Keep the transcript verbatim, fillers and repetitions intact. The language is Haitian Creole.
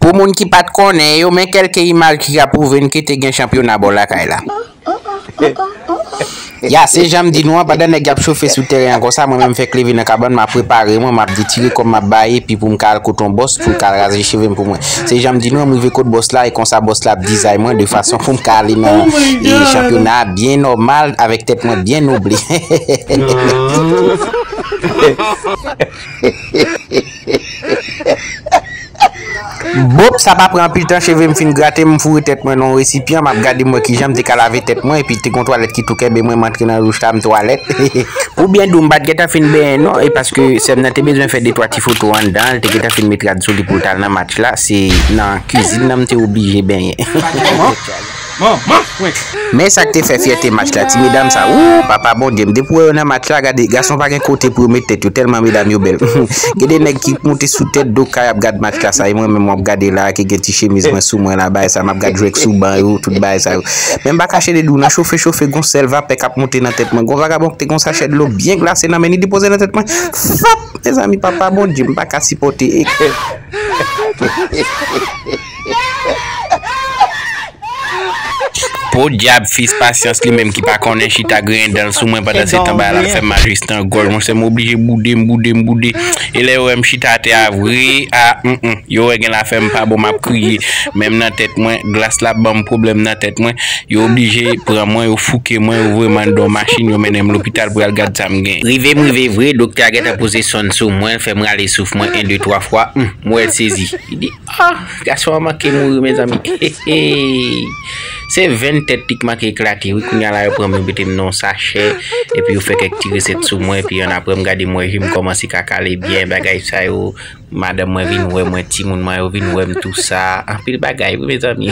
Pou moun ki pa t konnen yo, men kèlke imaj ki ka pwouve n ke te gen chanpyona bò lakay la. Ya, se jan m di nou an, pandan nèg y ap chofe sou teren an konsa, mwen menm m fèk leve nan kabann, m ap prepare mwen, m ap detire kò m, m ap bay epi pou m ka al kote yon bòs, pou l ka al raze cheve m pou mwen. Se jan m di nou an, m rive kot bòs la, e konsa bòs la ap dizay mwen de fason pou m ka ale nan e chanpyona a byen nòmal, avèk tèt mwen byen noble. Bòp, sa pa pran anpil tan, cheve m fin grate, m foure tèt mwen nan yon resipyan, m ap gade m wè kijan m te ka lave tèt mwen, epi te gon twalèt ki tou kenbe mwen, m antre nan douch la, m twalèt. Pou byen di w, m pa t gentan fin benyen non, e paske sè m nan te bezwen fè de twa ti foto anndan, li te gentan fin met rad sou li pou l t al nan match la, se nan kizin nan m te oblije benyen. Men sa k te fè fyète match la, ti medam sa, wou, papa Bondye m, depi w wè yo nan match la, gade, gason pa gen kote pou yo met tèt yo, tèlman medam yo bèl. Gen de nèg ki moute sou tèt do kay ap gad match la, sa, e mwen menm m ap gade la, ki gen ti chemiz mwen sou mwen la, bagay sa, m ap gad jwèk sou ban yo, tout bagay sa yo. Men m pa kache de di w, nan chofe, chofe, gon sèl vapè k ap monte nan tèt mwen, gon vagabon ki te gon sachè dlo byen glase nan men li, li poze nan tèt mwen, fap! Mezanmi, papa Bondye, m pa ka sipòte. Podyab, fis pasyans li menm ki pa konnen chita griyen dan l sou mwen pandan se tan bagay la ap fè m mal jis nan gòj. Monchè, m oblije boude, m boude, m boude. E lè yo wè m chita atè a vre, a, mm, mm, yo wè gen lafè m pa bon, m ap kriye. Menm nan tèt mwen, glas la ap ban m pwoblèm nan tèt mwen. Yo oblije pran mwen, yo fouke mwen, yo voye m anndan yon machin, yo mennen m lopital pou y al gad sa m gen. Rive m rive vre, doktè a gentan poze sonn sou mwen, fè m rale souf mwen en, de, twa fwa. Hum, m wè l sezi. Li di, ah, gason an manke mouri, mezanmi. Se venn tèt li k manke eklate, wi. Kounye a la, yo pran m, yo mete m nan yon sachè, epi yo fè kèk ti resèt sou mwen, epi annapre, m gade m wè je m kòmanse ka kale byen, bagay sa yo. Madanm mwen vin wè mwen, timoun mwen yo vin wè m, tou sa. Anpil bagay, wi, mezanmi.